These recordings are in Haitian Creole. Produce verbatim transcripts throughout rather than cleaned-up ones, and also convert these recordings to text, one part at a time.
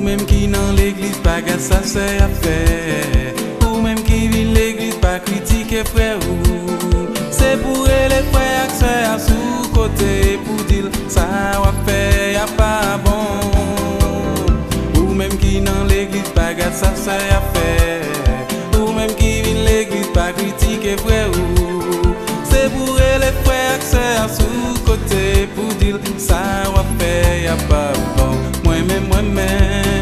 Menm ki nan legliz, pa gad sa sè a fè. Ou menm ki vin legliz, pa kritike frè ou. Se pou rele frè ak sè a sou kote pou di l sa w ap fè a pa bon. Ou menm ki nan legliz, pa gad sa sè a fè. Ou menm ki vin legliz, pa kritike frè ou. Se pou rele frè ak sè a sou kote pou di l sa w ap fè a pa bon. Mwen menm, mwen menm.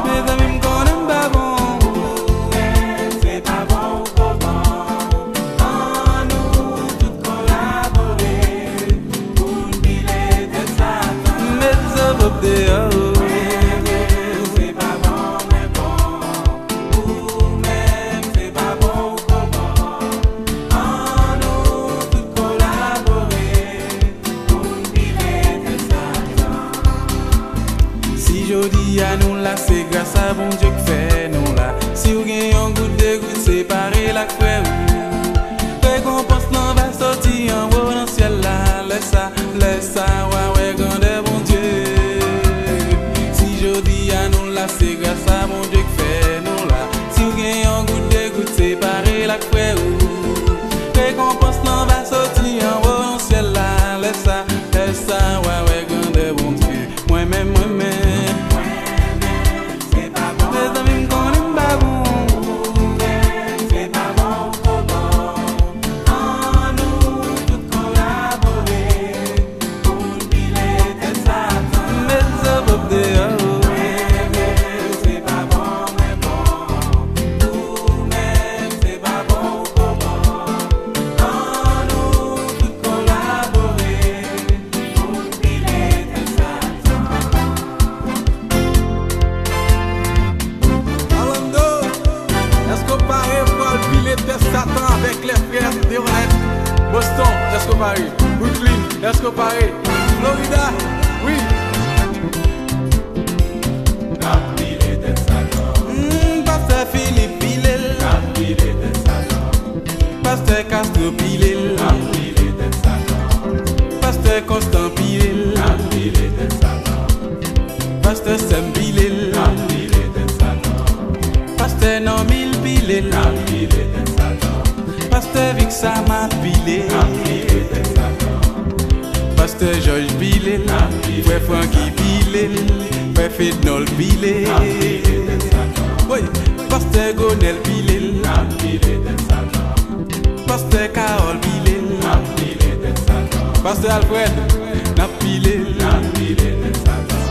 Mezanmi, m konnen m pa bon. Ou menm, se pa bon ou poko bon. Ann nou tout kolabore pou n pile tèt Satan. Met zòbòp deyò. Mwen menm, se pa bon mwen bon. Ou menm, se pa bon ou poko bon. Ann nou tout kolabore. Si jodi a nou la, se gras a Bondye k fè nou la. Si w gen yon gout, de gout, separe l ak frè ou. Rekonpans lan va soti anwo nan syèl la. Lè sa, lè sa, w a wè grandè Bondye. Si jodi a nou la, se gras a Bondye k fè nou la. Si w gen yon gout, de gout, separe l ak frè ou. Rekonpans lan va soti anwo nan syèl la. Lè sa, lè sa, w a wè grandè Bondye. Mwen menm, mwen menm. Mezanmi, m konnen m pa bon. Ou menm, se pa bon ou poko bon. Ann nou tout kolabore pou n pile tèt Satan. Met zòbòp deyò. Mwen menm, se pa bon mwen bon. Ou menm, se pa bon ou poko bon. Ann nou tout kolabore. Orlando, èske w pare pou al pile tèt Satan avèk lè frè Deronette? Boston, èske w pare? Brooklyn, èske w pare? Florida, wi. N ap pile tèt Satan. Mm, pastè Philippe pile l. N ap pile tèt Satan. Pastè Castro pile l. N ap pile tèt Satan. Pastè Constant pile l. N ap pile tèt Satan. Pastè Sèm pile l. N ap pile tèt Satan. Pastè Normil pile l. N ap pile tèt Satan. Pastè Vic Sama pile l. N ap pile tèt Satan. Pastè Jòj pile l. N ap pile tèt Satan. Frè Francky pile l. Frè Fednol pile l. N ap pile tèt Satan. Woy, pastè Gonèl pile l. N ap pile tèt Satan. Pastè Carole pile l. N ap pile tèt Satan. Pastè Alfred, n ap pile l. N ap pile tèt Satan.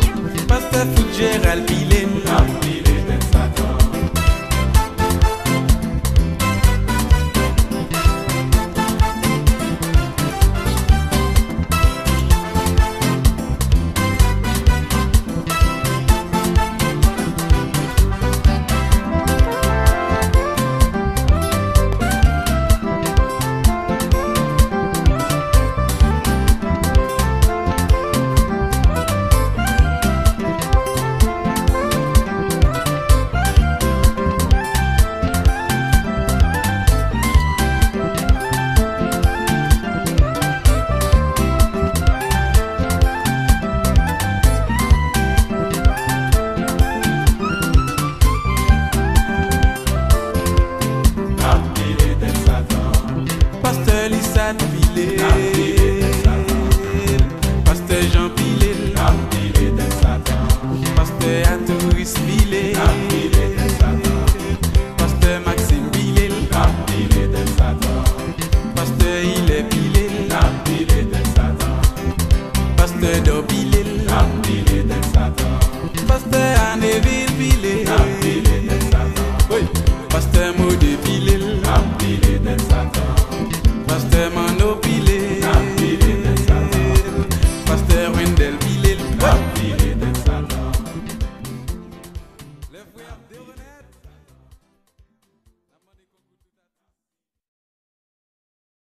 Pastè Fitzgerald pile l. N ap pile tèt Satan. N ap pile tèt Satan. Pastè Lisat pile l. N ap pile tèt Satan. Pastè Jean pile l. N ap pile tèt Satan. Pastè Atouris pile l. N ap pile tèt Satan. Pastè Maxime pile l. N ap pile tèt Satan. Pastè Ilè pile l. N ap pile tèt Satan. Pastè Dò pile l. N ap pile tèt Satan. Pastè Anevil pile. N ap pile tèt Satan. Wi. Pastè Modé pile l. N ap pile tèt Satan. Pastè Manno pile. N ap pile tèt Satan. Pastè Wendell pile l. N ap pile tèt Satan. Lè frè ap devane